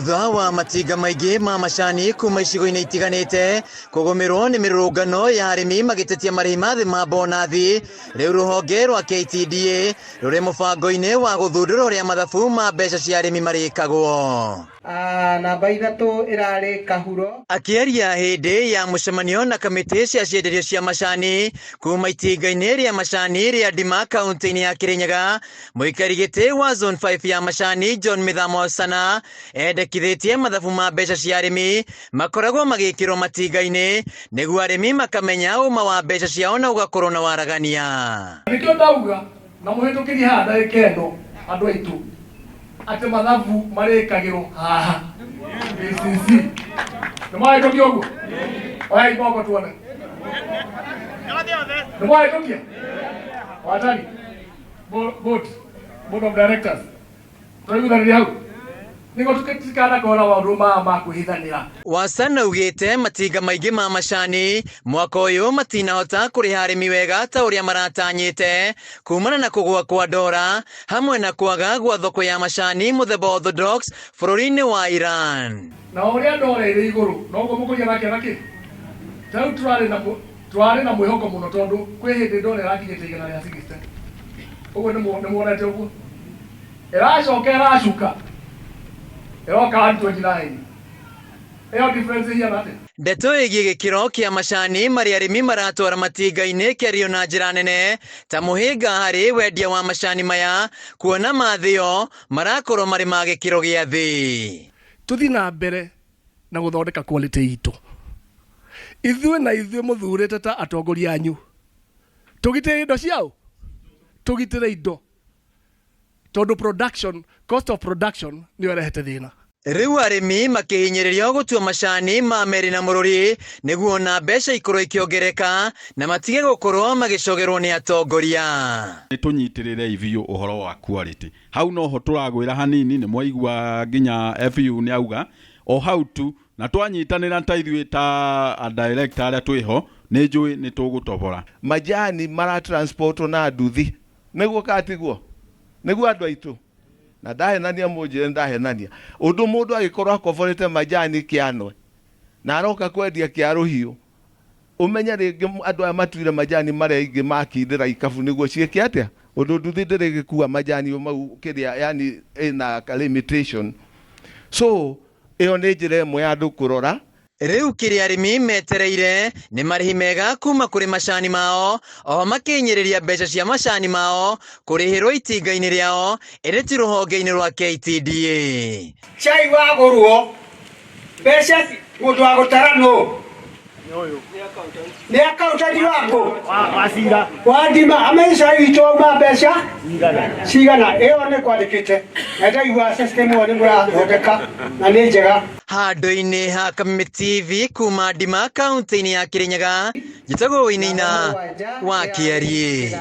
Thutha wa matinga maingĩ ma macani kuma icigo-inĩ itiganĩte kũgũmĩrwo nĩ mĩrũrũngano ya arĩmi magĩtetia marĩhi ma thĩ ma bonathi, rĩu rũhonge rwa KTDA rũrĩ mũbango-inĩ wa gũthundũra ũrĩa mathabu ma mbeca cia arĩmi marĩkagwo. Namba 3 ĩrarĩ Kahuro. Akĩaria hĩndĩ ya mũcemanio na kamĩtĩ cia cienderio cia macani kuma itinga-inĩ rĩa macani rĩa Ndima kaunti-inĩ ya Kirinyaga, mũikari gĩtĩ wa Zone 5 ya macani John Mĩthamo Sana endekithĩtie mathabu ma mbeca cia arĩmi makoragwo magĩkĩrwo matinga-inĩ nĩguo arĩmi makamenya ũma wa mbeca ciao na ũgakorwo na waragania. Nĩkĩo ndauga na mũhĩtũkĩrie haha ndagĩka ĩno andũ aitũ atĩ mathabu marĩkagĩrwo haha KCC. Nĩ mwahĩtũkia ũguo? Oyai moko tuone. Nĩ mwahĩtũkia? Watani, board of directors, twaiguithanĩria hau nĩguo tũtikanakorwo na maũndũ maya ma kwĩhithanĩra. Wasana augĩte matinga maingĩ ma macani mwaka ũyũ matinahota kũrĩha arĩmi wega ta ũrĩa maratanyĩte kumana na kũgũa kwa ndora hamwe na kwaga gwa thoko ya macani mũthemba Orthodox bũrũri-inĩ wa Iran. Na ũrĩa ndora ĩrĩ igũrũ noguo mũkũgĩa na kĩana kĩ ta rĩu tũrarĩ na mwĩhoko mũno tondũ kwĩ hĩndĩ ndora ĩrakinyĩte 160 ũguo nĩ muonete ũguo ĩracoka ĩracuka ĩroka 129 ĩyo difference ĩhiana atĩa? Ndeto ĩgiĩ gĩkĩro kĩa macani marĩa arĩmi maratwara matinga-inĩ kĩario na njĩra nene ta mũhĩnga harĩ wendia wa macani maya kuona mathĩo marakorwo marĩ ma gĩkĩro gĩa thĩ. Tũthiĩ na mbere na gũthondeka quality itũ ithuĩ na ithuĩ mũthurĩte ta atongoria anyu tũgitĩre indo ciao, tũgitĩre indo tondũ production, cost of production nĩyo ĩrehete thĩna. Rĩu arĩmi makĩhinyĩrĩrio gũtua macani ma merĩ na mũrũri nĩguo ona mbeca ikorwo ikĩongereka na matige gũkorwo magĩcogerwo nĩ atongoria. Nĩ tũnyitĩrĩrei biũ ũhoro wa quality. Hau noho tũragwĩra hanini, nĩ mwaigua nginya FU nĩ auga o hau tu, na twanyitanĩra ta ithuĩ ta a director arĩa twĩho, nĩ njũĩ nĩ tũgũtobora. Majani maratransportwo na nduthi, nĩguo kana tiguo? Nĩguo andũ aitũ? Na ndahenania mũnjĩre ndahenania. Ũndũ mũndũ agĩkorwo akoborete majani kĩanwe na aroka kwendia kĩa rũhiũ, ũmenye rĩngĩ andũ aya matuire majani marĩa aingĩ makindĩra ikabu nĩguo ciĩke atĩa? Ũndũ nduthi ndĩrĩgĩkua majani mau kĩrĩa, yani ĩna limitation. So ĩyo nĩ njĩra ĩmwe ya andũ kũrora. Rĩu kĩrĩa arĩmi metereire nĩ marĩhi mega kuma kũrĩ macani mao, oho makĩhinyĩrĩria mbeca cia macani mao kũrĩhĩrwo itinga-inĩ rĩao ĩndĩ ti rũhonge-inĩ rwa KTDA. Cai wagũrwo mbeca mũndũ wa gũtara nũ? Nĩ accountant waku wa ndima amenye cai witũ wauma mbeca cigana. Ĩyo nĩ kwandĩkĩte na ndaigua system ĩyo nĩ mũrathondeka na nĩ njega. Handũ-inĩ ha Kameme TV kuma Ndima kaunti-inĩ ya Kirinyaga, njĩtagwo Wainaina wa Kĩariĩ.